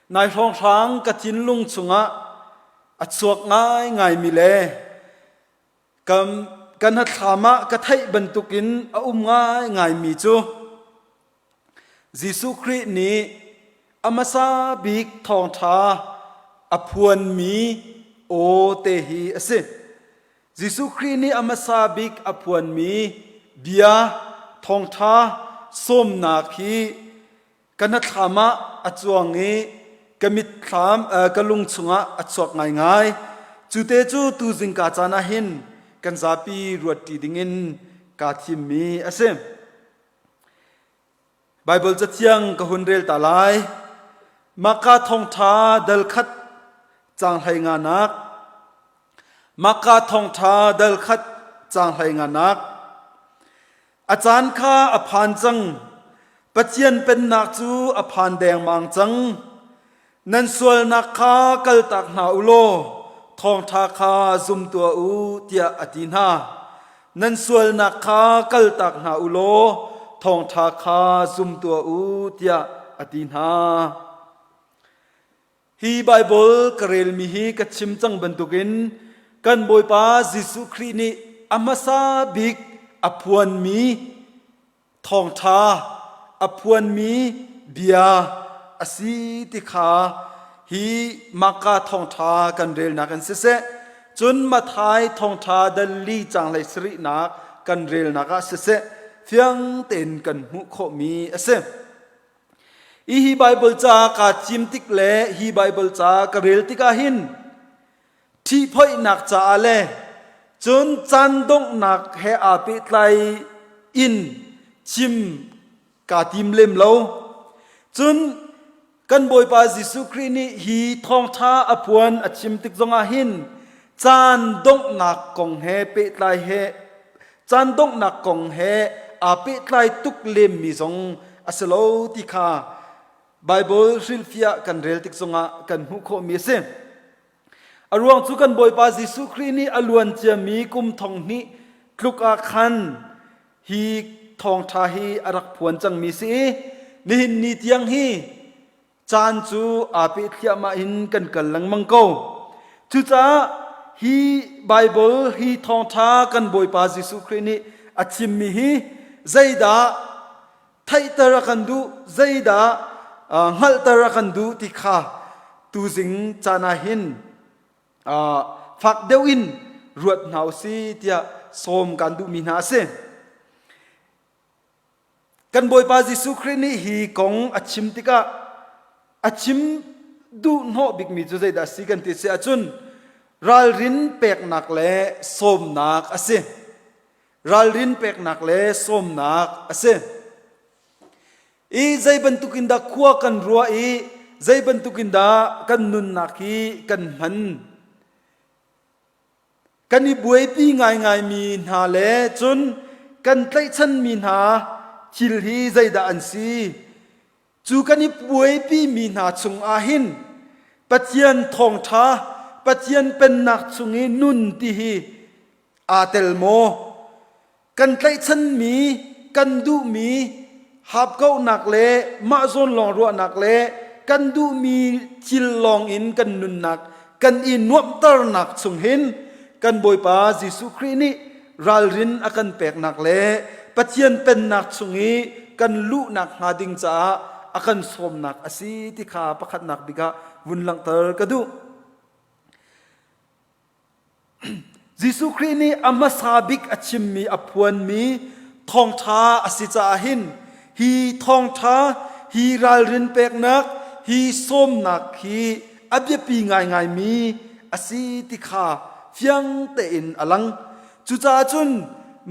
Nai hrawnghrang ka thinlung chungah a chuak ngaingaimi le ka, ka hnathlam ah ka theih bantukin a um ngaingaimi cu Jesuh Khrih nih a hmasa bik thawngṭha a phuanmi aw te hi a si. Jesuh Khrih nih a hmasa bik a phuanmi bia thawngṭha sawmnak hi ka hnathlam ah a cuang i ka mitthlam ka lung chungah a chuak ngaingai. Cu te cu tu zingka caan ah hin kan zapi ruatṭi dingin kaa thimmi a si. Baibal cathiang ka hun rel ta lai. Maka thawngṭha dal khat caang hlei nganak. Maka thawngṭha dal khat caang hlei nganak. A caan kha a phan cang. Pathian pennak cu a phan dengmang cang. Nan sualnak kha kaltak hna u law thawngṭha kha zum tuah u tiah a ti hna. Nan sualnak kha kaltak hna u law thawngṭha kha zum tuah u tiah a ti hna. Hi Baibal ka relmi hi ka chim cang bantukin kan Bawipa Jesuh Khrih nih a hmasa bik a phuanmi thawngṭha a phuanmi bia a si ti kha hi Maka thawngṭha kan relnak in siseh cun Matthai thawngṭha dal li caang hlei sarihnak kan relnak ah siseh fiang tein kan hmuh khawhmi a si. Hi hi Baibal ca kaa thim tik le hi Baibal ca ka rel tikah hin ṭhihphoihnak caah le cun caan donghnak he aa pehtlai in chim kaa tim lem lo. Cun kan Bawipa Jesuh Khrih nih hi thawngṭha a phuan a chim tik zongah hin caan donghnak kong he pehtlai he caan donghnak kong he aa pehtlai tuk lemmi zong a si lo ti kha Baibal hrilhfiah kan rel tik zongah kan hmuh khawhmi a si. A ruang cu kan Bawipa Jesuh Khrih nih a luan ciami kum thong hnih tluk ah khan hi thawngṭha hi a rak phuan cangmi si i nihin ni tiang hi caan cu aa peh thliahmah in kan kal lengmang ko. Cucaah hi Baibal hi thawngṭha kan Bawipa Jesuh Khrih nih a chimmi hi zeidah theihter a kan duh zeidah hngalhter a kan duh ti kha tuzing caan ah hin fak deuh in ruat hna u si tiah sawm kan duhmi hna a si. Kan Bawipa Jesuh Khrih nih hi kong a chim tikah a chim duh hnawh bikmi cu zeidah a si kan ti si ahcun ralrin peknak le sawmnak a si. Ralrin peknak le sawmnak a si. I zei bantuk in dah khua kan ruah i zei bantuk in dah kan nunnak hi kan hman. Kan i buaipi ngaingaimi hna le cun kan tlaihchanmi hna thil hi zeidah an si. Cu kan i buaipimi hna chung ah hin Pathian thawngṭha, Pathian pennak chung i nun ti hi aa tel maw? Kan tlaihchanmi, kan duhmi hapkauhnak le mah zawn lawng ruahnak le kan duhmi thil lawng in kan nunnak kan i nuamhternak chung hin kan Bawipa Jesuh Khrih nih ralrin a kan peknak le Pathian pennak chung i kan luhnak hnga ding caah a kan sawmnak a si ti kha pakhatnak bik ah vun langhter ka duh. Jesuh Khrih nih a hmasa bik a chimmi a phuanmi thawngṭha a si caah hin hi thawngṭha hi ralrin peknak hi sawmnak hi a biapi ngaingaimi a si ti kha fiang tein a lang. Cucaah cun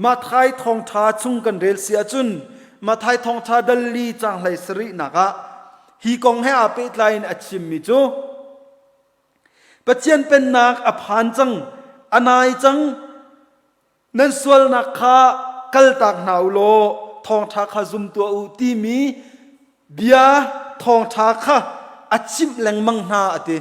Matthai thawngṭha chung kan rel si ahcun Matthai thawngṭha dal li caang hlei sarihnak ah hi kong he aa pehtlai in a chimmi cu Pathian pennak a phan cang, a nai cang. Nan sualnak kha kaltak hna u law thawngṭha kha zum tuah u timi bia thawngṭha kha a chimh lengmang hna a ti.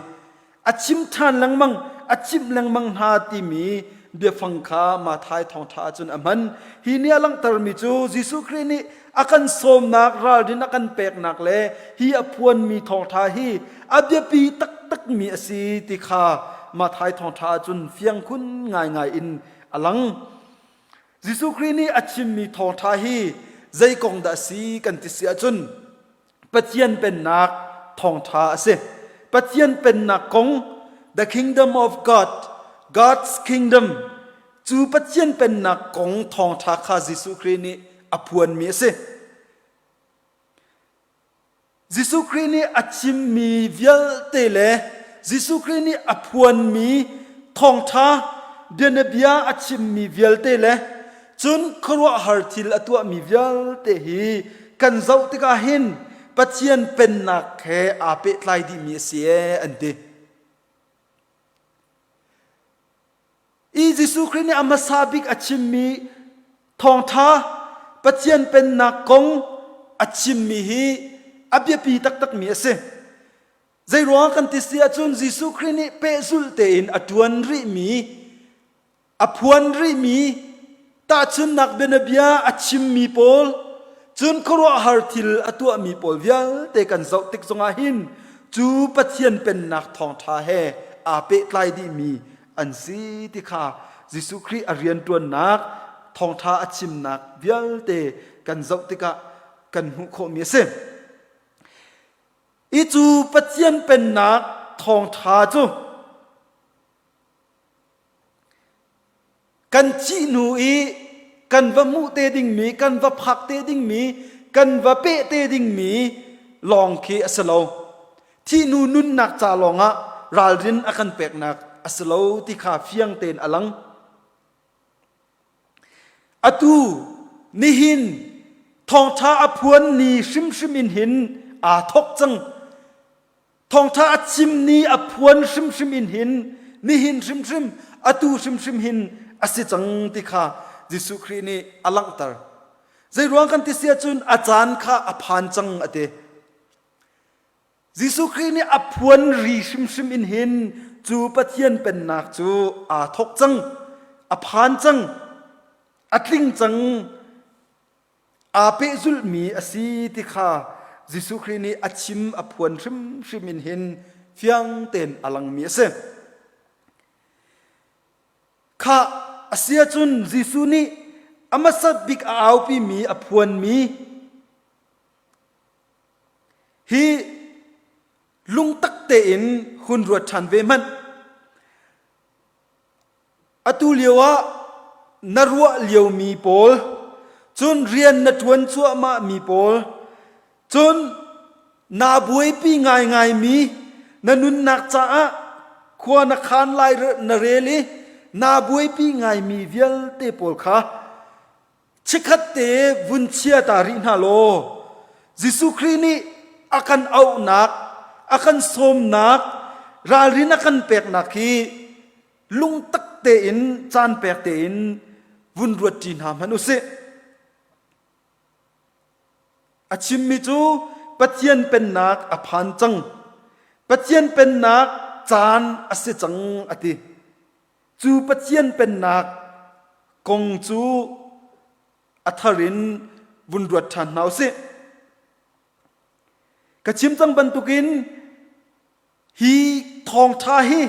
A chim ṭhan lengmang, a chimh lengmang hna timi. biafang kha Matthai thawngṭha ahcun a hman. Hi nih a langhtermi cu Jesuh Khrih nih a kan sawmnak ralrin a kan peknak le hi a phuanmi thawngṭha hi a biapi taktakmi a si ti kha Matthai thawngṭha ahcun fiang khun ngaingai in a lang. Jesuh Khrih nih a chimmi thawngṭha hi zei kong dah a si kan ti si ahcun Pathian Pennak thawngṭha a si. Pathian Pennak kong The Kingdom of God, God's Kingdom cu Pathian Pennak kong thawngṭha kha Jesuh Khrih nih a phuanmi a si. Jesuh Khrih nih a chimmi vialte le Jesuh Khrih nih a phuanmi thawngṭha bianabia a chimmi vialte le cun khuaruahhar thil a tuahmi vialte hi kan zoh tikah hin Pathian pennak he aa pehtlai dihmi a si ee an ti. I Jesuh Khrih nih a hmasa bik a chimmi thawngṭha Pathian pennak kong a chimmi hi a biapi taktakmi a si. Zeiruang kan ti si ahcun Jesuh Khrih nih pehzulh tein a ṭuan rihmi a phuan rihmi tahchunhnak bianabia a chimmi pawl cun khuaruahhar thil a tuahmi pawl vialte kan zoh tik zongah hin cu Pathian pennak thawngṭha he aa pehtlai dihmi an si ti kha Jesuh Khrih a rianṭuannak thawngṭha a chimnak vialte kan zoh tikah kan hmuh khawhmi a si. I cu Pathian pennak thawngṭha cu Kan thih hnu i kan va hmuh te dingmi, kan va phak te dingmi, kan va peh te dingmi lawng khi a si lo. Thih hnu nunnak ca lawngah ralrin a kan peknak a si lo ti kha fiang tein a lang. Atu nihin thawngṭha a phuan ni hrimhrim in hin aa thawk cang. Thawngṭha a chim ni a phuan hrimhrim in hin nihin hrimhrim atu hrimhrim hin a si cang ti kha Jesuh Khrih nih a langhter. Zeiruang kan ti si ahcun a caan kha a phan cang a ti. Jesuh Khrih nih a phuan ri hrimhrim in hin cu Pathian pennak cu aa thawk cang, a phan cang, a tling cang aa pehzulhmi a si ti kha Jesuh Khrih nih a chim a phuan hrimhrim in hin fiang tein a langmi a si. Khah a si ahcun Jesuh nih a hmasat bik a aupimi a phuanmi hi lungtak tein hun ruat ṭhan ve hmanh. Atu lioah na ruah liomi pawl, cun rian na ṭuan cuahmahmi pawl, cun naa buaipi ngaingaimi na nunnak caah khua na khaan lai na rel i naa buaipi ngaimi vialte pawl kha chikkhat te vun chia ta rih hna law Jesuh Khrih nih a kan auhnak, a kan sawmnak, ralrin a kan peknak hi lungtak tein caan pek tein vun ruat ṭi hna hmanh u sih. A chimmi cu Pathian pennak a phan cang. Pathian pennak caan a si cang a ti. Cu Pathian pennak kong cu a thar in vun ruat ṭhan hna u sih. Ka chim cang bantukin Hi thawngṭha hi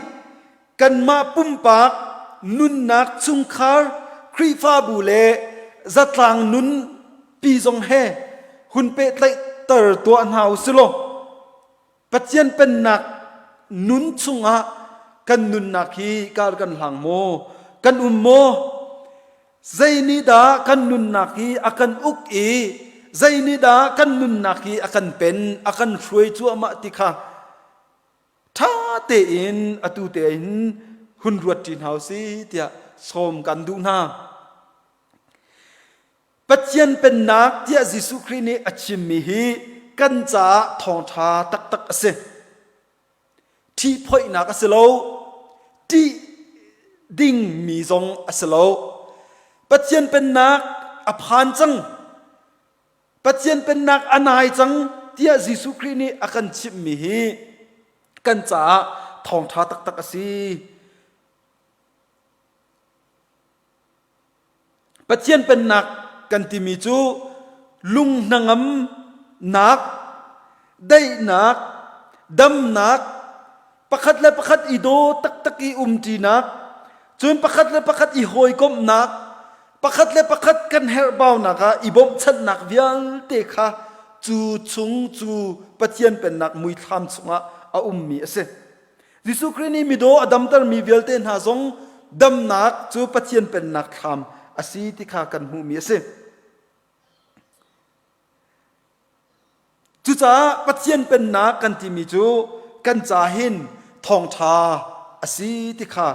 kanmah pumpak nunnak chungkhar Khrihfabu le zatlang nun pi zong he hun pehtlaihter tuah hna u si law Pathian pennak nun chungah kan nunnak hi kar kan hlang maw kan um maw zei nih dah kan nunnak hi a kan uk i zei nih dah kan nunnak hi a kan pen a kan hruai cuahmah ti kha ṭha tein atu tein hun ruat ṭi hna u si tiah sawm kan duh hna. Pathian pennak tiah Jesuh Khrih nih a chimmi hi kan caah thawngṭha taktak a si. Ṭhihphoihnak a si lo, ṭih dingmi zong a si lo. Pathian pennak a phan cang. Pathian pennak a nai cang tiah Jesuh Khrih nih a kan chimhmi hi kan caah thawngṭha taktak a si. Pathian pennak kan timi cu lung hnangamnak, daihnak, damnak, pakhat le pakhat i daw taktak i umṭinak, cun pakhat le pakhat i hawikomhnak, pakhat le pakhat kan herhbaunak ah i bawmhchanhnak vialte kha cu chung cu Pathian pennak muithlam chungah a ummi a si. Jesuh Khrih nih midaw a damtermi vialte hna zong damnak cu Pathian pennak thlam a si ti kha kan hmuhmi a si. Cucaah Pathian pennak kan timi cu kan ca hin thawngṭha a si ti kha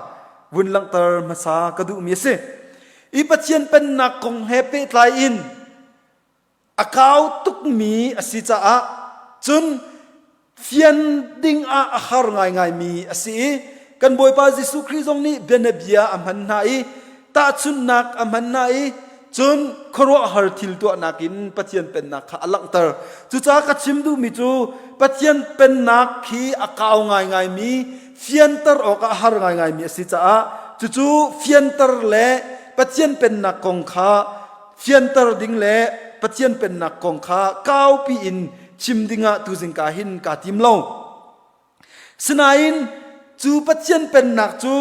vun langhter hmasa ka duhmi a si. I Pathian pennak kong he pehtlai in a kau tukmi a si caah cun fian ding ah a har ngaingaimi a si i kan Bawipa Jesuh Khrih zong nih bianabia a hman hna i tahchunhnak a hman hna i cun khuaruahhar thil tuahnak in Pathian pennak kha a langhter. Cucaah ka chim duhmi cu Pathian pennak khi a kau ngaingaimi fianter awkah a har ngaingaimi a si caah cucu fianter le Pathian pennak kong kha fianter ding le Pathian pennak kong kha kaupi in chim dingah tuzingka hin kaa tim lo. Sinain cu Pathian pennak cu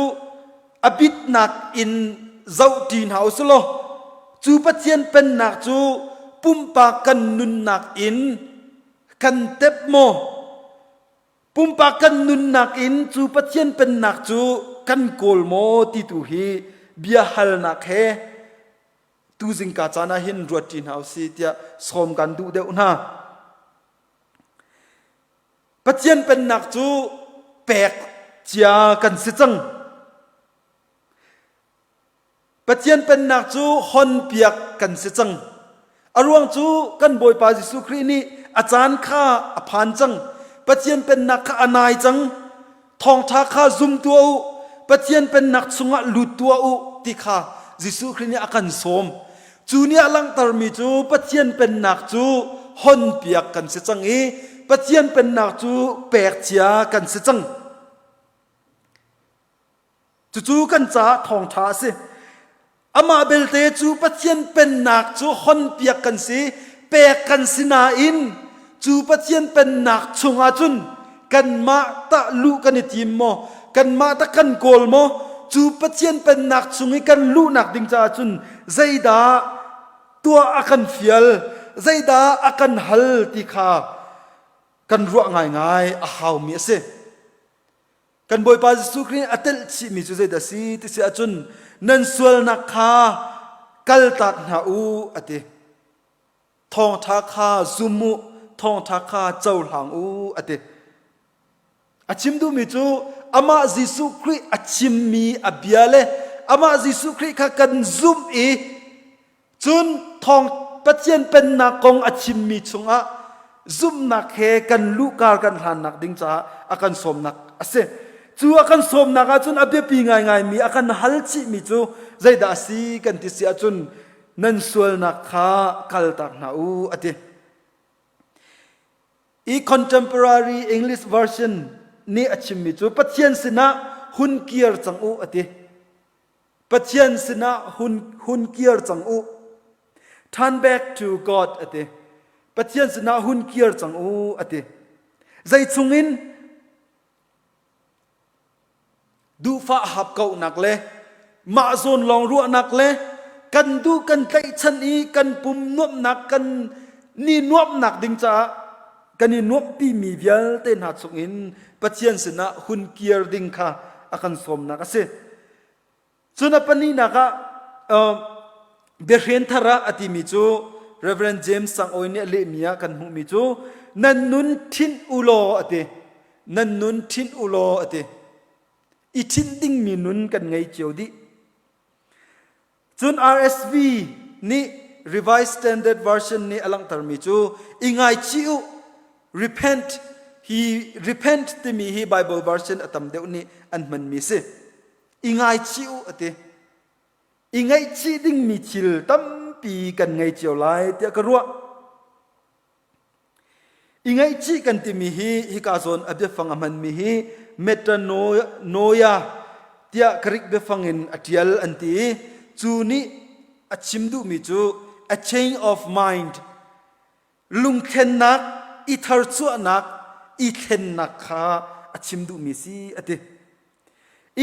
a bitnak in zohṭi hna u law cu Pathian pennak cu pumpak kan nunnak in kan tep maw? Pumpak kan nunnak in cu Pathian pennak cu kan kawl maw ti tu hi bia halnak he tuzingka caan ah hin ruatṭi hna usih tiah sawm kan duh deuh hna. Pathian pennak cu pek cia kan si cang. Pathian pennak cu honpiak kan si cang. A ruang cu kan Bawipa Jesuh Khrih nih a caan kha a phan cang. Pathian pennak kha a nai cang. Thawngṭha kha zum tuah u. Pathian pennak chungah lut tuah u ti kha Jesuh Khrih nih a kan sawm. Cu nih a langhtermi cu Pathian pennak cu honpiak kan si cang i Pathian pennak cu pek cia kan si cang. Cucu kan caah thawngṭha a si. Amah belte cu Pathian pennak cu honpiak kan si, pek kan si nain cu Pathian pennak chungah cun kanmah tah luh kan i tim maw, kanmah tah kan kawl maw, cu Pathian pennak chung i kan luhnak ding caah cun zeidah tuah a kan fial, zeidah a kan hal ti kha kan ruah ngaingai a haumi a si. Kan Bawipa Jesuh Khrih a telh chihmi cu zeidah si ti si ahcun nan sualnak kha kaltak hna u a ti. Thawngṭha kha zum u, thawngṭha kha cohlang u a ti. A chim duhmi cu amah Jesuh Khrih a chimmi a bia le amah Jesuh Khrih kha kan zumh i Cun thawng Pathian pennak kong a chimmi chungah zumhnak he kan luhkar kan hlannak ding caah a kan sawmnak a si. Cu a kan sawmnak ahcun a biapi ngaingaimi a kan hal chihmi cu zeidah a si kan ti si ahcun nan sualnak kha kaltak hna u a ti. I Contemporary English Version nih a chimmi cu Pathian sinah hun kir cang u a ti. Pathian sinah hun, hun kir cang u. Turn back to God a ti. Pathian sinah hun kir cang u a ti. Zei chungin duhfah hapkauhnak le mah zawn lawng ruahnak le kan duh kan tlaihchan i kan pum nuamhnak kan ni nuamhnak ding caah kan i nuamhpimi vialte hna chungin Pathian sinah hun kir ding kha a kan sawmnak a si. Cun a pahnihnak ah biahren thar ah a timi cu Reverend James Sangawi nih a lehmi ah kan hmuhmi cu nan nun ṭhinh u law a ti. Nan nun ṭhinh u law a ti. I ṭhinh dingmi nun kan ngei cio dih. Cun RSV nih Revised Standard Version nih a langhtermi cu i ngaichih u, repent hi repent timi hi Bible version a tam deuh nih an hmanmi si. I ngaichih u a ti. I ngaihchih dingmi thil tampi kan ngei cio lai tiah ka ruah. I ngaihchih kan timi hi hika zawn a biafang a hmanmi hi metanoia tiah Greek biafang in a ṭial an ti i cu nih a chim duhmi cu a change of mind lungthlennak i tharchuahnak i thlennak kha a chim duhmi si a ti.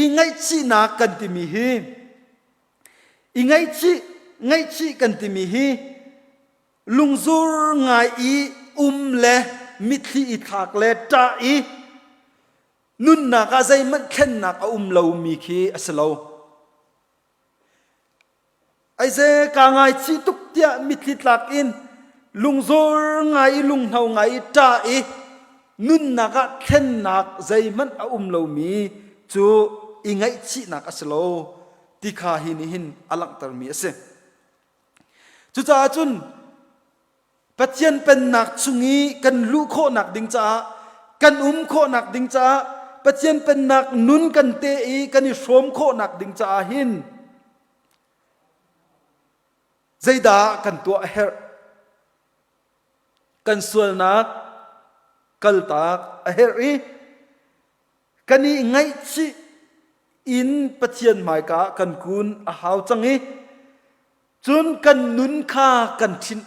I ngaihchihnak kan timi hi i ngaihchih ngaihchih kan timi hi lungzur ngai i um le mitthli i thlak le ṭah i nunnak ah zeihmanh thlennak a um lomi khi a si lo. Aize kaa ngaichih tuk tiah mitthli tlak in lungzur ngai i lunghno ngai i ṭah i nunnak ah thlennak zeihmanh a um lomi cu i ngaihchihnak a si lo ti kha hi nih hin a langhtermi a si. Cucaah cun Pathian pennak chung i kan luh khawhnak ding caah kan um khawhnak ding caah Pathian pennak nun kan te i kan i hrawm khawhnak ding caah hin zeidah kan tuah a herh? Kan sualnak kaltak a herh i kan i ngaihchih in Pathian hmaika kan kun a hau cang i Cun kan nun kha kan ṭhinh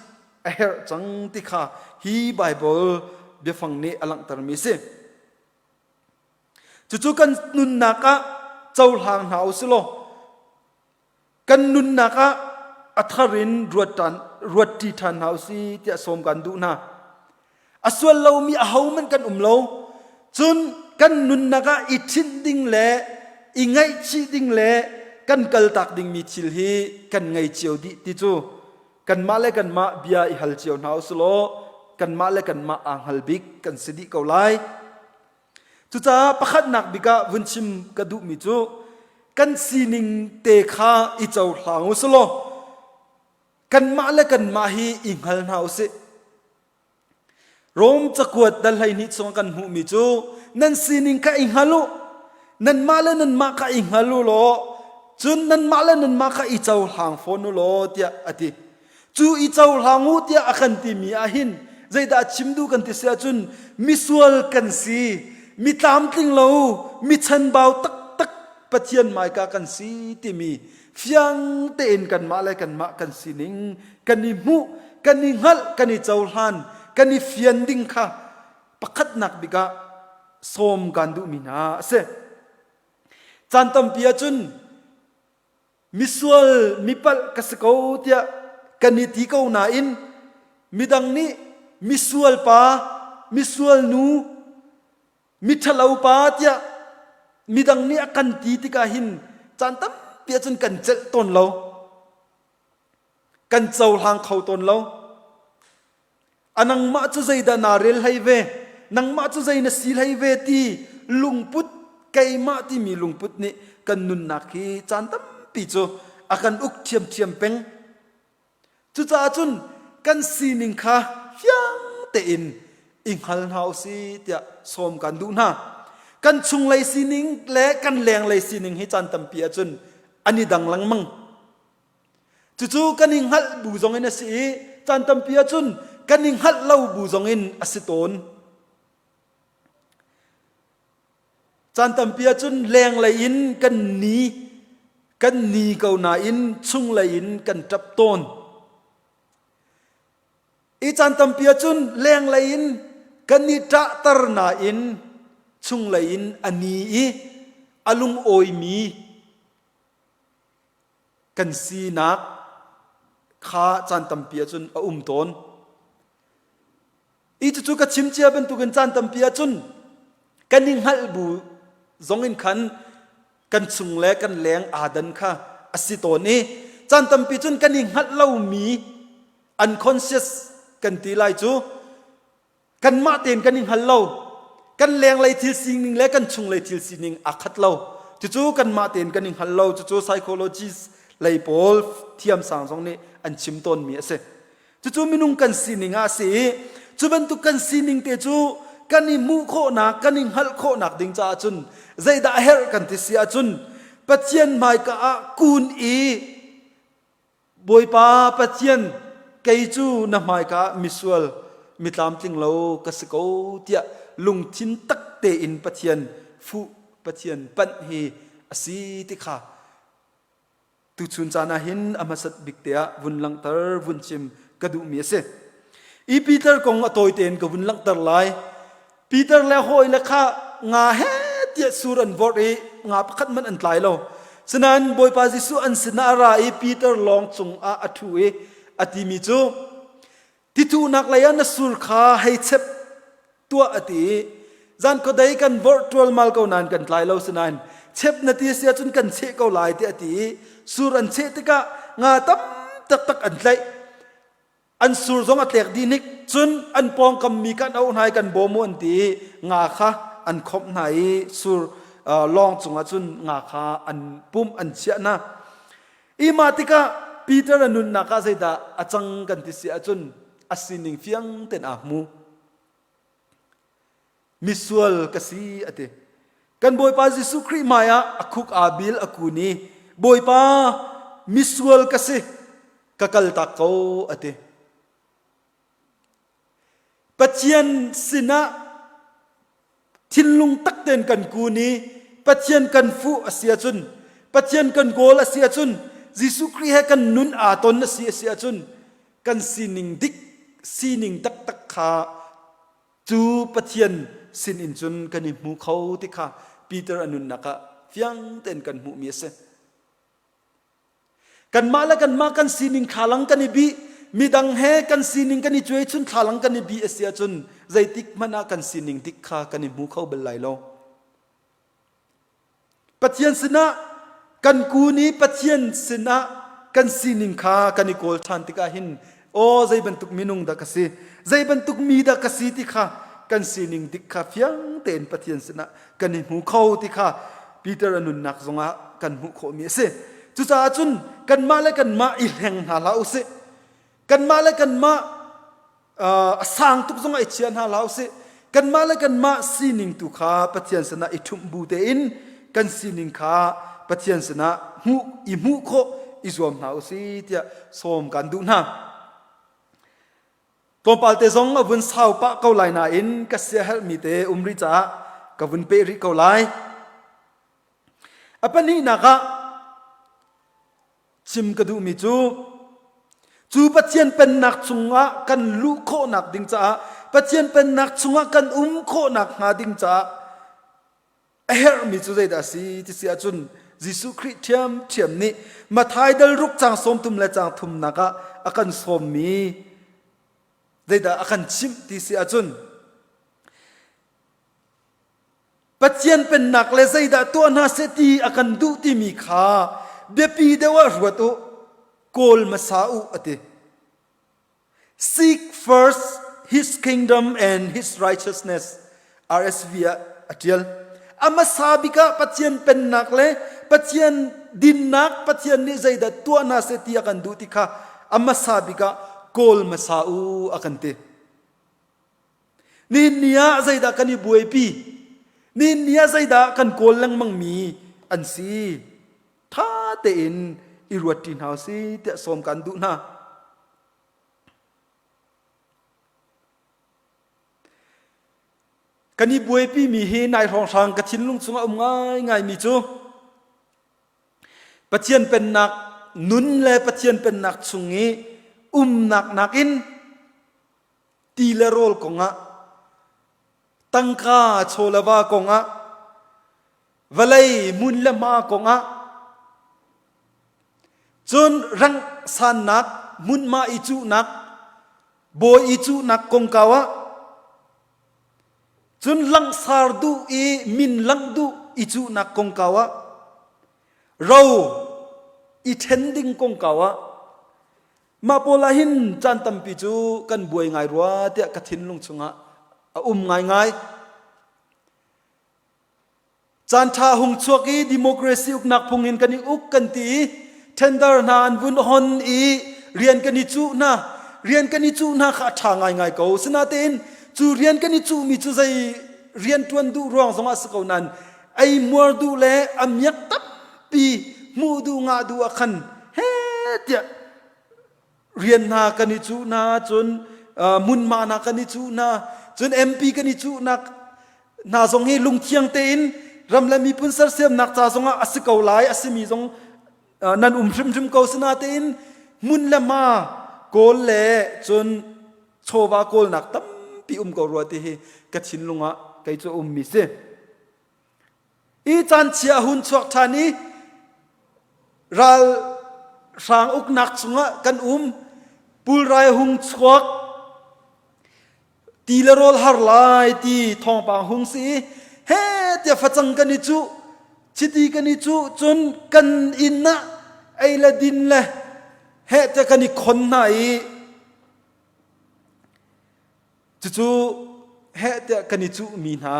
a herh cang ti kha hi Baibal biafang nih a langhtermi a si. Cucu kan nunnak ah cohlang hna u si law kan nunnak ah a thar in ruat ruatṭi ṭhan hna u si tiah sawm kan duh hna. A sual lomi ahohmanh kan um lo. Cun kan nunnak ah i ṭhinh ding le i ngaihchih ding le kan kaltak dingmi thil hi kan ngei cio dih ti cu kanmah le kanmah bia i hal cio hna usih law kanmah le kanmah aa hngal bik kan si dih ko lai. Cucaah pakhatnak bik ah vun chim ka duhmi cu kan sining te kha i cohlang usih law kanmah le kanmah hi i hngal hna usih. Rom cakuat dal 12 chung kan hmuhmi cu nan sining kha i hngal u nanmah le nanmah kha i hngal u law cun nanmah le nanmah kha i cohlang fawn u law tiah a ti. Cu i cohlang u tiah a kan timi ah hin zeidah chim duh kan ti si ahcun misual kan si, mi tlamtling lo, mi chanbau taktak Pathian hmaika kan si timi fiang tein kanmah le kanmah kan sining kan i hmuh kan i hngalh kan i cohlan kan i fian ding kha pakhatnak bik ah sawm kan duhmi hna a si. Caan tampi ahcun misual mipalh ka si ko tiah kan i ti ko nain midang nih misual pa misual nu miṭhalo pa tiah midang nih a kan ti tikah hin caan tampi ahcun kan celh tawn lo kan cohlang kho tawn lo a nangmah cu zeidah naa rel hlei ve nangmah cu zei na si hlei ve ti lungput keimah timi lungput nih kan nunnak hi caan tampi cu a kan uk ṭhiamṭhiam peng Cucaah cun kan sining kha fiang tein i hngal hna u si tiah sawm kan duh hna. Kan chunglei sining le kan lenglei sining hi caan tampi ahcun an i dang lengmang. Cucu kan i hngalh bu zongin a si i caan tampi ahcun kan i hngalh lo bu zongin a si tawn. Caan tampi ahcun lenglei in kan ni, kan ni ko nain chunglei in kan ṭap tawn. I caan tampi ahcun lenglei in kan i ṭahter nain chunglei in a ni i a lungawimi kan sinak kha caan tampi ahcun a um tawn. I cucu ka chim cia bantukin caan tampi ahcun kan i hngalh bu zong in khan kan chung le kan leng aa dan kha a si tawn i caan tampi cun kan i hngalh lomi unconscious kan ti lai cu kanmah tein kan i hngal lo kan lenglei thil sining le kan chunglei thil sining aa khat lo cucu kanmah tein kan i hngal lo cucu psychologist lei pawl thiamsang zong nih an chim tawnmi a si Cucu minung kan sining ah a si i cu bantuk kan sining te cu kan i hmuh khawhnak, kan i hngalh khawhnak ding caah cun zeidah a herh kan ti si ahcun Pathian hmaika ah kun i Bawipa Pathian kei cu na hmaika ah misual mi tlamtling lo ka si ko tiah lungthin tak tein Pathian fuh Pathian panh hi a si ti kha. Tuchun caan ah hin a hmasat bik te ah vun langhter vun chim ka duhmi a si. I Peter kong a tawi tein ka vun langhter lai. Peter le hawi le kha nga he tiah sur an vorh i nga pakhat hmanh an tlai lo. Sinain Bawipa Jesuh an sinah a ra i Peter lawng cungah a ṭhu i a timi cu Tithuhnak lei ah na sur kha hei chep tuah a ti i zan khuadei kan vorh ṭualmal ko nain kan tlai lo sinain chep na ti si ahcun kan cheh ko lai tiah a ti i sur an cheh tikah nga tam taktak an tlaih. An sur zong a tlek dih hnik cun an pawngkam mi kan auh hna i kan bawm u an ti i nga kha an khomh hna i sur lawng cungah cun nga kha an pumh an chiah hna. I mah tikah Peter a nunnak ah zeidah a cang kan ti si ahcun a sining fiang tein aa hmu. Misual ka si a ti. Kan Bawipa Jesuh Khrih hmai ah a khuk aa bil a kun i Bawipa misual ka si ka kaltak ko a ti. Pathian sinah thinlung tak tein kan kun i Pathian kan fuh a si ahcun Pathian kan kawl a si ahcun Jesuh Khrih he kan nun aa ton a si a si ahcun kan sining dik sining taktak kha cu Pathian sin in cun kan i hmu kho ti kha Peter a nunnak ah fiang tein kan hmuhmi a si. Kanmah le kanmah kan sining thlalang kan i bih, midang he kan sining kan i cuaichun thlalang kan i bih a si ahcun zeitik hmanh ah kan sining dik kha kan i hmu kho bal lai lo. Pathian sinah kan kun i Pathian sinah kan sining kha kan i kawl ṭhan tikah hin aw zei bantuk minung dah ka si, zei bantuk mi dah ka si ti kha kan sining dik kha fiang tein Pathian sinah kan i hmu kho ti kha Peter a nunnak zongah kan hmuh khawhmi a si. Cucaah cun kanmah le kanmah i hleng hna hlah usih. Kanmah le kanmah a sang tuk zongah i chia hna hlah usih. Kanmah le kanmah sining tu kha Pathian sinah i ṭhumh bu tein kan sining kha Pathian sinah hmuh i hmuh khawh i zuam hna usih tiah sawm kan duh hna. Tlawmpal te zong a vun sau pah ko lai nain ka siaherhmi te um rih caah ka vun peh rih ko lai. A pahnihnak ah chim ka duhmi cu cu Pathian pennak chungah kan luh khawhnak ding caah Pathian pennak chungah kan um khawhnak hnga ding caah A herhmi cu zeidah a si ti si ahcun Jesuh Khrih ṭhiamṭhiam nih Matthai dal ruk caang sawmthum le caang thumnak ah a kan sawmmi zeidah a kan chimh ti si ahcun Pathian pennak le zeidah tuah hna seh ti a kan duh timi kha biapi deuh ah ruat u, kawl hmasa u a ti. Seek first his kingdom and his righteousness. RSV ah a ṭial. A hmasa bik ah Pathian pennak le Pathian dinnak Pathian nih zeidah tuah hna seh ti a kan duh ti kha a hmasa bik ah kawl hmasa u a kan ti. Nihin ni ah zeidah kan i buaipi? Nihin ni ah zeidah kan kawl lengmangmi an si? Ṭha tein i ruat ṭi hna usih tiah sawm kan duh hna. Kan i buaipimi hi nai hrawnghrang ka thinlung chungah um ngaingaimi cu Pathian pennak nun le Pathian pennak chung i umnak nakin ti le rawl kongah tangka chaw le va kongah vawlei hmun le hma kongah cun rang sannak hmunhma i cuhnak bawi i cuhnak kongkau ah cun langsar duh i min langh duh i cuhnak kongkau ah ro i ṭhen ding kongkau ah mah pawl ah hin caan tampi cu kan buai ngai rua tiah ka thinlung chungah a um ngaingai. Caanṭha hung chuak i democracy uknak phung in kan i uk kan ti i tender hna an vun hon i rian kan i cuh hna. Rian kan i cuh hna kha a ṭha ngaingai ko. Sinatein cu rian kan i cuhmi cu zei rian ṭuan duh ruang zongah si ko nain ei muar duh le a miak tampi hmuh duh ngah duh ah khan he tiah rian hna kan i cuh hna cun hmunhma hna kan i cuh hna cun MP kan i cuhnak hna zong hi lungthiang tein ram le miphun sersiamnak ca zongah a si ko lai a simi zong Nan um hrimhrim ko sinatein hmun le hma kawl le cun chawva kawlnak tampi um ko rua ti hi ka thinlung ah kei cu ummi si. I caan chia hun chuak ṭhan i ral hrang uknak chungah kan um pulrai hung chuak ti le rawl har lai ti thawngpang hung si i he tiah facang kan i cuh chiti kan i cuh cun kan inn ah ei le din le he tiah kan i khon hna i cucu heh tiah kan i cuhmi hna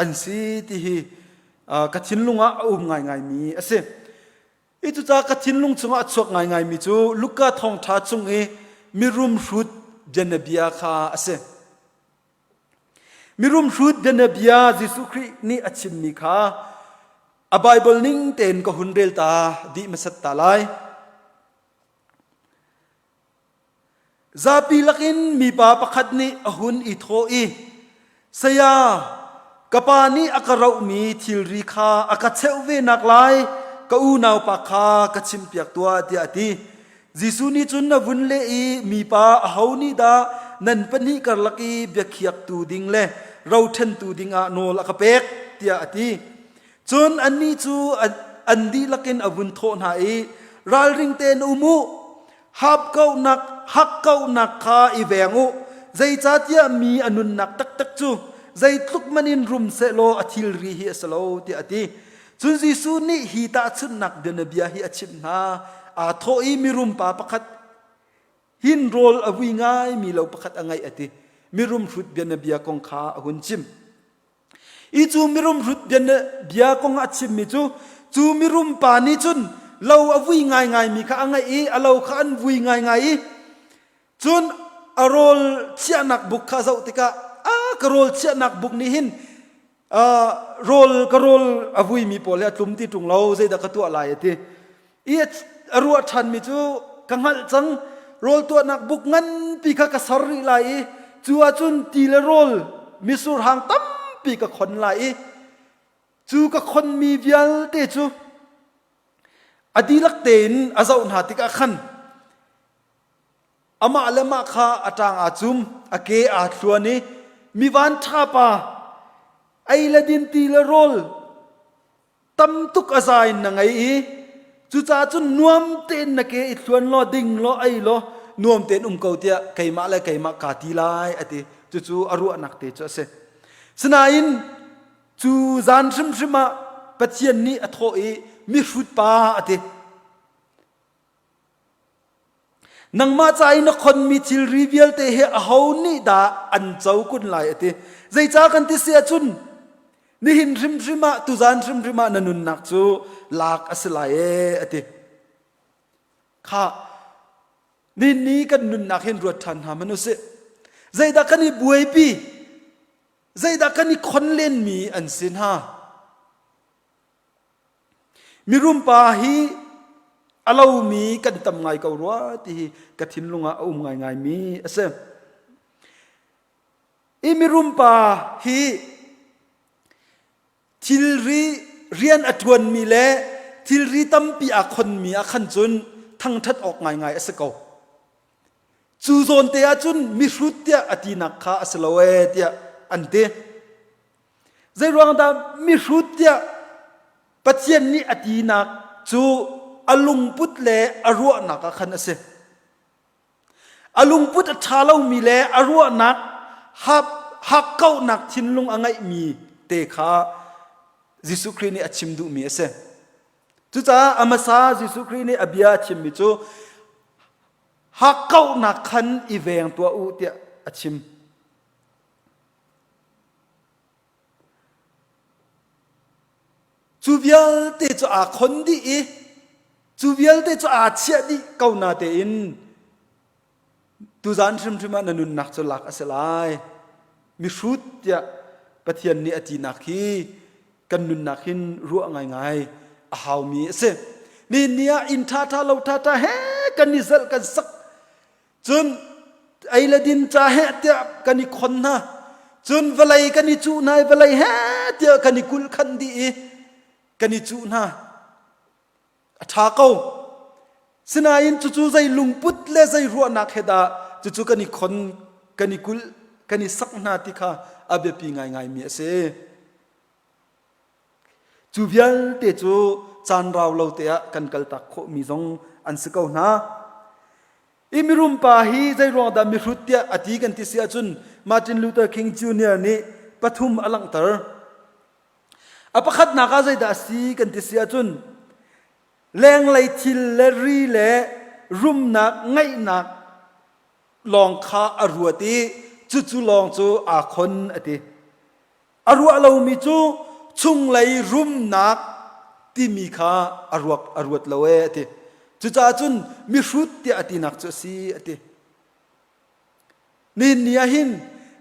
an si ti hi ka thinlung ah a um ngaingaimi a si. I cucaah ka thinlung chungah a chuak ngaingaimi cu Luka thawngṭha chung i mirum hrut bianabia kha a si. Mirum hrut bianabia Jesuh Khrih nih a chimmi kha a Baibal ning tein ka hun rel ta dih hmasat ta lai. Zapi lakin mipa pakhat nih a hun i thawh i, Saya, ka pa nih a ka rohmi thilri kha a ka cheuh ve naklai ka unaupa kha ka chimhpiak tuah, tiah a ti. Jesuh nih cun a vun leh i, Mipa aho nih dah nan pahnih karlak i biakhiaktu ding le roṭhentu dingah nawl a ka pek? tiah a ti. Cun annih cu an dihlak in a vun thawh hna i, Ralring tein um u, hapkauhnak hakkauhnak kha i veng u, zeicahtiah mi a nunnak taktak cu zeitluk man in rum sehlaw a thilri hi a si lo, tiah a ti. Cun Jesuh nih hi tahchunhnak bianabia hi a chimh hna. Aa thawh i mirum pa pakhat hin rawl a vui ngaimi lo pakhat a ngeih a ti. Mirum hrut bianabia kong kha a hun chim. I cu mirum hrut bia kong a chimmi cu cu mirum pa nih cun lo a vui ngaingaimi kha a ngaih i a lo kha an vui ngaingai i cun a rawl chiahnak buk kha zoh tikah a ka rawl chiahnak buk nih hin rawl ka rawl a vuimi pawl hi a tlum ti ṭung lo zeidah ka tuah lai a ti i a ruah ṭhanmi cu ka hngalh cang rawl tuahnak buk nganpi kha ka ser rih lai i cu ahcun ti le rawl mitsur hang tampi ka khon lai i cu ka khonmi vialte cu a dihlak tein a zoh hna tikah khan amah le mah kha a ṭang aa cum a ke aa thluan i mi van ṭha pa ei le din ti le rawl Tam tuk a za in na ngei i cucaah cun nuam tein na ke i thluan law ding law ei law nuam tein um ko tiah keimah le keimah kaa ti lai a ti. Cucu a ruahnak te cu a si. Sinain cu zan hrimhrim ah Pathian nih a thawh i mihrut pa a ti. Nangmah ca i na khonmi thilri vialte hi aho nih dah an co kun lai a ti. Zeicah kan ti si ahcun nihin hrimhrim ah tuzan hrimhrim ah na nunnak cu lak a si lai ee a ti. Kha nihin ni kan nunnak hin ruat ṭhan hna hmanh usih. Zeidah kan i buaipi? Zeidah kan i khon lenmi an si hna? Mirum pa hi a lomi kan tam ngai ko rua ti hi ka thinlung ah a um ngaingaimi a si. I mirum pa hi thilri rian a ṭuanmi le thilri tampi aa khonmi ah khan cun thangṭhat awk ngaingai a si ko. Cu zawn te ahcun mihrut tiah a tinak kha a si lo ee tiah an ti. Zeiruang dah mihrut tiah Pathian nih a tinak cu a lungput le a ruahnak ah khan a si. A lungput a ṭha lomi le a ruahnak hakkauhnak thinlung a ngeihmi te kha Jesuh Khrih nih a chim duhmi a si. Cucaah a hmasa Jesuh Khrih nih a bia a chimmi cu hakkauhnak khan i veng tuah u tiah a chim. Cu vialte cu aa khon dih i cu vialte cu aa chiah dih ko na tein tuzan hrimhrim ah na nunnak cu lak a si lai. Mihrut tiah Pathian nih a tinak hi kan nunnak hin ruah ngaingai a haumi a si. Nihin ni ah inn ṭhaṭha lo ṭhaṭha he kan i zalh kan sak Cun ei le din ca heh tiah kan i khon hna. Cun vawlei kan i cuh hna i vawlei he tiah kan i kulh khan dih i kan i cuh hna. A ṭha ko. Sinain cucu zei lungput le zei ruahnak he dah cucu kan i khon, kan i kulh, kan i sak hna ti kha a biapi ngaingaimi a si. Cu vialte cu caan rau lo te ah kan kaltak khawhmi zong an si ko hna. I mirum pa hi zeiruang dah mihrut tiah a ti kan ti si ahcun Martin Luther King Jr. nih pathum a langhter. A pakhatnak ah zeidah a si kan ti si ahcun lenglei thil le ri le rumnak ngaihnak lawng kha a ruat i cucu lawng cu aa khon a ti. A ruah lomi cu chunglei rumnak timi kha a ruak a ruat lo ee a ti. Cucaah cun mihrut tiah a tinak cu a si a ti. Nihin ni ah hin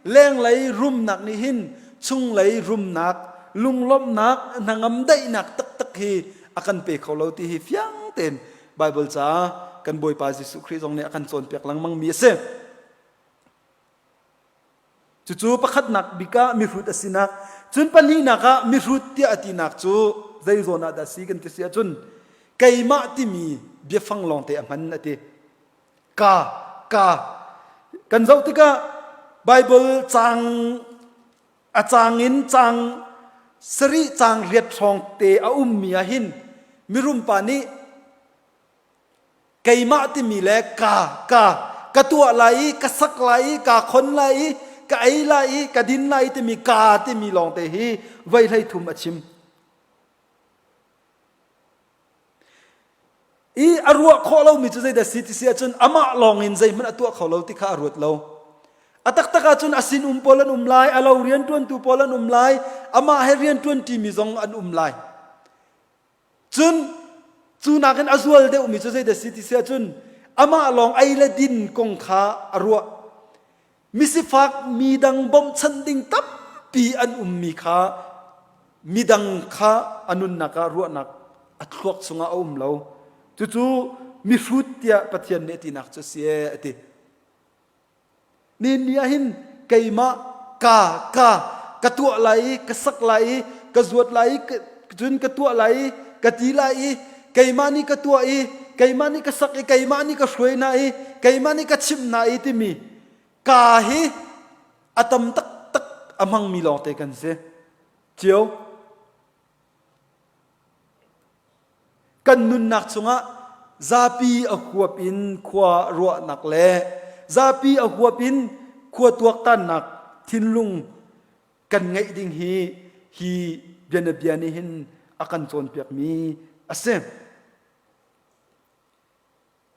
lenglei rumnak nih hin chunglei rumnak, lunglawmhnak, hnangam daihnak taktak hi a kan pe kho lo ti hi fiang tein Baibal ca kan Bawipa Jesuh Khrih zong nih a kan cawnpiak lengmang mi a si. Cucu pakhatnak bik ah mihrut a sinak, cun pahnihnak ah mihrut tiah a tinak cu zei zawn ah dah si kan ti si ahcun keimah timi biafang lawngte a hman a ti. Ka, ka. Kan zoh tikah Baibal caang a caang in caang sarih caang riat hrawng te a ummi ah hin mirum pa nih keimah timi le ka ka ka tuah lai i ka sak lai i ka khon lai i ka ei lai i ka din lai timi ka timi lawngte hi voi hlei thum a chim. I a ruah khawh lomi cu zeidah si ti si ahcun amah lawng in zeihmanh a tuah kho lo ti kha a ruat lo. A taktak ahcun a sinum pawl an um lai, a lo rianṭuantu pawl an um lai, amah he rianṭuan ṭimi zong an um lai. Cun cu nakin a zual deuhmi cu zeidah si ti si ahcun amah lawng ei le din kong kha a ruah. Misifak midang bawmhchanh ding tampi an ummi kha midang kha a nunnak ah ruahnak a thluak chungah a um lo. Cucu mihrut tiah Pathian nih a tinak cu a si ee a ti. Nihin ni ah hin keimah ka ka ka tuah lai i ka sak lai i ka zuat lai i cun ka tuah lai i ka ti lai i keimah nih ka tuah i keimah nih ka sak i keimah nih ka hruai hna i keimah nih ka chimh hna i timi ka hi a tam taktak a hmangmi lawngte kan si cio kan nunnak chungah zapi a huap in khua ruahnak le zapi a huap in khua tuaktannak thinlung kan ngeih ding hi hi bianabia nih hin a kan cawnpiakmi a si.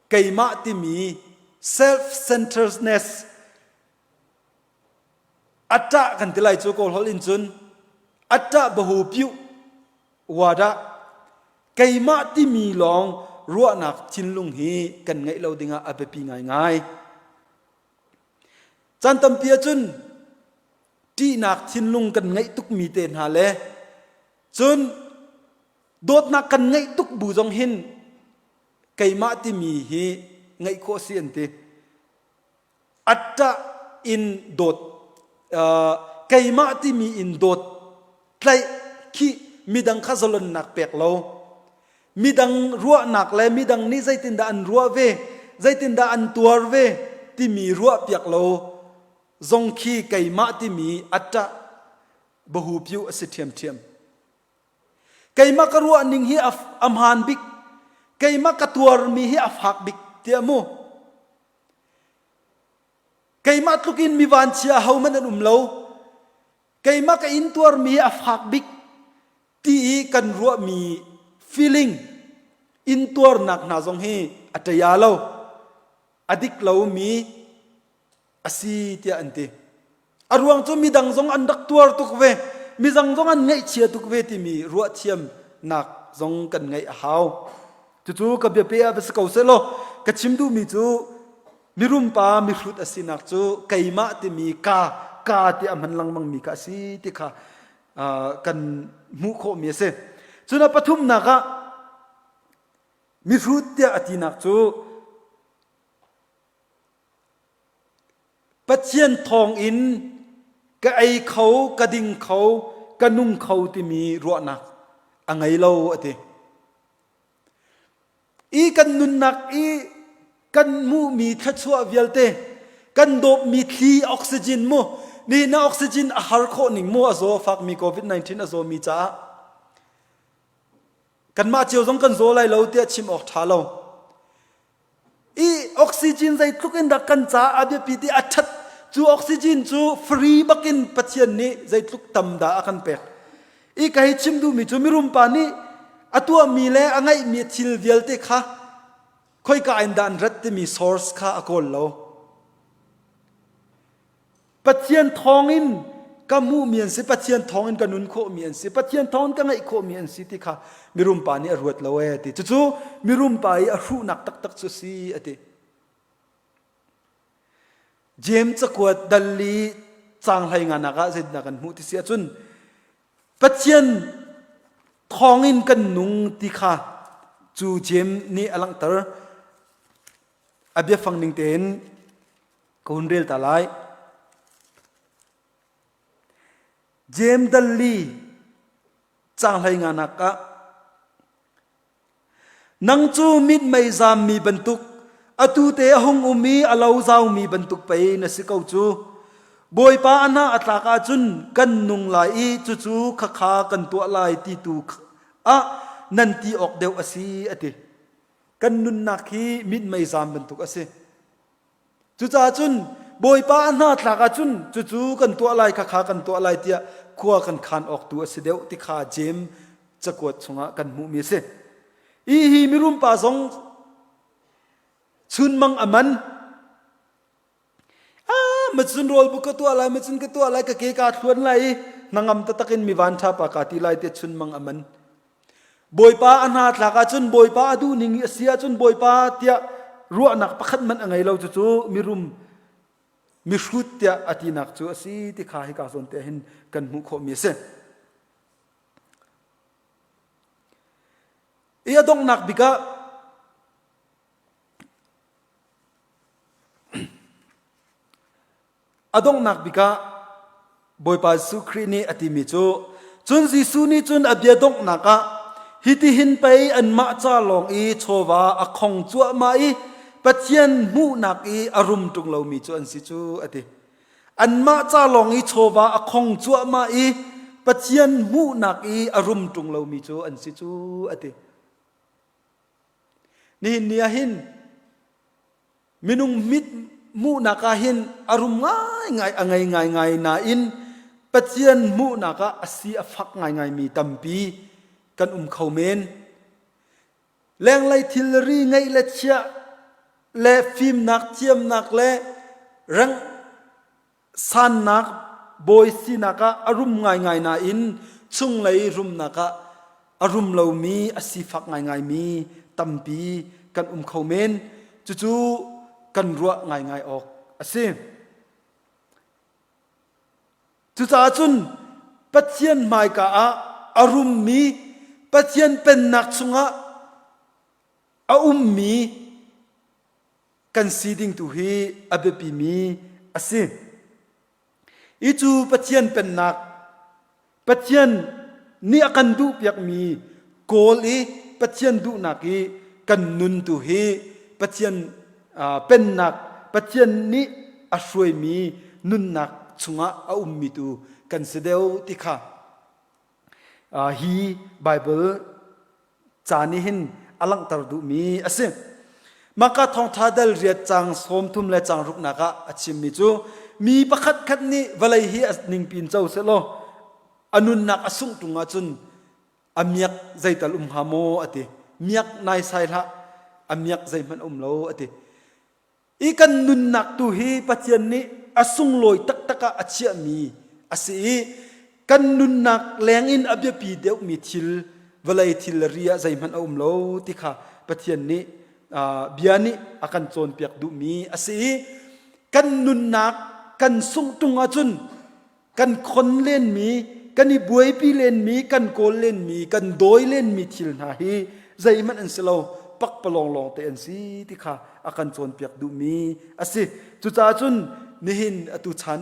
Keimah timi self-centeredness atta kan ti lai cu kawl holh in cun atta bahu piuh wada keimah timi lawng ruahnak thinlung hi kan ngeih lo dingah a biapi ngaingai. Caan tampi ahcun ṭihnak thinlung kan ngeih tukmi te hna le cun dawtnak kan ngeih tuk bu zong hin keimah timi hi ngeih khawh si an ti. Atta in dawt uh, keimah timi in dawt tlaih khi midang kha zalonnak pek lo midang ruahnak le midang nih zeitindah an ruah ve zeitindah an tuar ve timi ruahpiak lo zong khi keimah timi atta bahu piu a si ṭhiamṭhiam keimah ka ruah ning hi a hmaan bik keimah ka tuarmi hi a fak bik tiah mu keimah tlukin mi vanchia hohmanh an um lo keimah ka intuarmi hi a fak bik ti i kan ruahmi feeling intuarnak hna zong hi a ṭaya lo a dik lomi a si tiah an ti a ruang cu midang zong an rak tuar tuk ve midang zong an ngaihchia tuk ve timi ruahthiamnak zong kan ngeih a hau cucu ka biape ah va si ko seh law ka chim duhmi cu mirum pa mihrut a sinak cu keimah timi ka ka ti a hman lengmang mi kha a si ti kha kan hmuh khawhmi a si. Cun a pathumnak ah mihrut tiah a tinak cu Pathian thawng in ka ei kho, ka ding kho, ka nung kho timi ruahnak a ngei lo a ti. I kan nunnak i kan hmuhmi thluachuah vialte kan dawpmi thli oxygen mu nihin ah oxygen a har khawh ning mu a zaw a fakmi COVID-19 a zawmi caah kanmah cio zong kan zaw lai lo tiah chim awk ṭha lo. I oxygen zeitluk in dah kan caah a biapi ti a ṭhat cu oxygen cu free bakin Pathian nih zeitluk tam dah a kan pek. I ka hei chim duhmi cu mirum pa nih a tuahmi le a ngeihmi thil vialte kha khoika in dah an rat timi source kha a kawl lo. Pathian thawngin ka hmuhmi an si, Pathian thawngin ka nun khawhmi an si, Pathian thawngin ka ngeih khawhmi an si ti kha mirum pa nih a ruat lo ee ti. Cucu mirum pa i a hruhnak taktak cu si a ti. James cakuat dal li caang hlei nganak ah zeitindah kan hmuh ti si ahcun Pathian thawngin kan nung ti kha cu James nih a langhter. A biafang ning tein Ka hun rel ta lai. Jeim dal li caang hlei nganak ah Nang cu mithmai zammi bantuk atu te a hung um i a lo zaumi bantuk pei na si ko cu. Bawipa a hna a tlak ahcun kan nung lai i cucu khakha kan tuah lai ti tu ah nan ti awk deuh a si a ti. Kan nunnak hi mithmai zam bantuk a si. Cucaah cun Bawipa a hna tlak ahcun cucu kan tuah lai khakha kan tuah lai tiah khua kan khan awk tu a si deuh ti kha Jeim cakuat chungah kan hmuhmi a si. Hi hi mirum pa zong chunmang a man. Ah, macun rawl bu ka tuah lai, macun ka tuah lai, ka ke kaa thluan lai i hnangam taktak in mi van ṭha pa kaa ti lai tiah chunmang a man. Bawipa a hna tlak ahcun Bawipa a duh ning a si ahcun Bawipa tiah ruahnak pakhat hmanh a ngei lo cucu mirum mihrut tiah a tinak cu a si ti kha hika zawn te hin kan hmuh khawhmi a si. I a donghnak bik ah A donghnak bik ah Bawipa Jesuh Khrih nih a timi cu cun Jesuh nih cun a bia donghnak ah hitihin pei anmah ca lawng i chawva a khong cuahmah i Pathian hmuhnak i a rum ṭung lomi cu an si cu a ti. Anmah ca lawng i chawva a khong cuahmah i Pathian hmuhnak i a rum ṭung lomi cu an si cu a ti. Nihin ni ah hin Minung mit hmuhnak ah hin a rum ngaingai a ngei ngaingai nain Pathian hmuhnak ah a si a fak ngaingaimi tampi kan um kho men. Lenglei thilri ngeih le chiah le fimnak thiamnak le reng sannak bawi sinak ah a rum ngaingai nain chunglei rumnak ah a rum lomi a sifak ngaingaimi tampi kan um kho men. Cucu kan ruah ngaingai awk a si. Cucaah cun Pathian hmaika ah a rummi Pathian pennak chungah a ummi kan si ding tu hi a biapimi a si. I cu Pathian pennak, Pathian nih a kan duhpiakmi kawl i Pathian duhnak i kan nun tu hi Pathian pennak, Pathian nih a hruaimi nunnak chungah a ummi tu kan si deuh ti kha hi Bible ca nih hin a langhter duhmi a si. Maka thawngṭha dal riat cang 30 le cang ruknak ah a chimmi cu mi pakhat khat nih vawlei hi a ningpi in co sehlaw a nunnak a sungh ṭung ahcun a miak zeital um hnga maw a ti. Miak naisai hlah, a miak zeihmanh um lo a ti. I kan nunnak tu hi Pathian nih a sunglawi taktak ah a chiahmi a si i kan nunnak lengin a biapi deuhmi thil vawlei thil le ri ah zeihmanh a um lo ti kha Pathian nih bia nih a kan cawnpiak duhmi a si i kan nunnak kan sungh ṭung ahcun kan khon lenmi kan i buaipi lenmi kan kawl lenmi kan dawi lenmi thil hna hi zeihmanh an si lo pakpalawng lawng te an si ti kha a kan cawnpiak duhmi a si cucaah cun nihin atu chan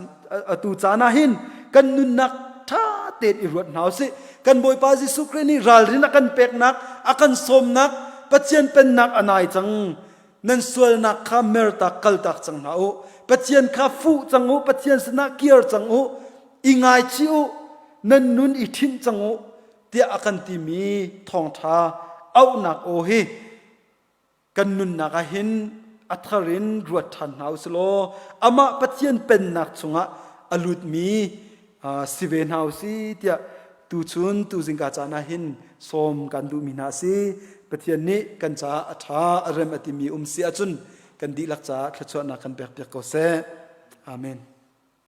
atu caan ah hin kan nunnak ṭha tein i ruat hna usih kan Bawipa Jesuh Khrih nih ralrin a kan peknak a kan sawmnak Pathian pennak a nai cang. Nan sualnak kha mertak kaltak cang hna u. Pathian kha fuh cang u, Pathian sinah kir cang u, i ngaichih u, nan nun i ṭhinh cang u tiah a kan timi thawngṭha auhnak aw hi kan nunnak ah hin a thar in ruat ṭhan hna u silaw amah Pathian pennak chungah a lutmi si ve hna u si tiah tuchun tuzingka caan ah hin sawm kan duhmi hna a si. Pathian nih kan caah a ṭha a rem a timi um si ahcun kan dihlak caah thluachuahnak kan pekpiak ko seh. Amen.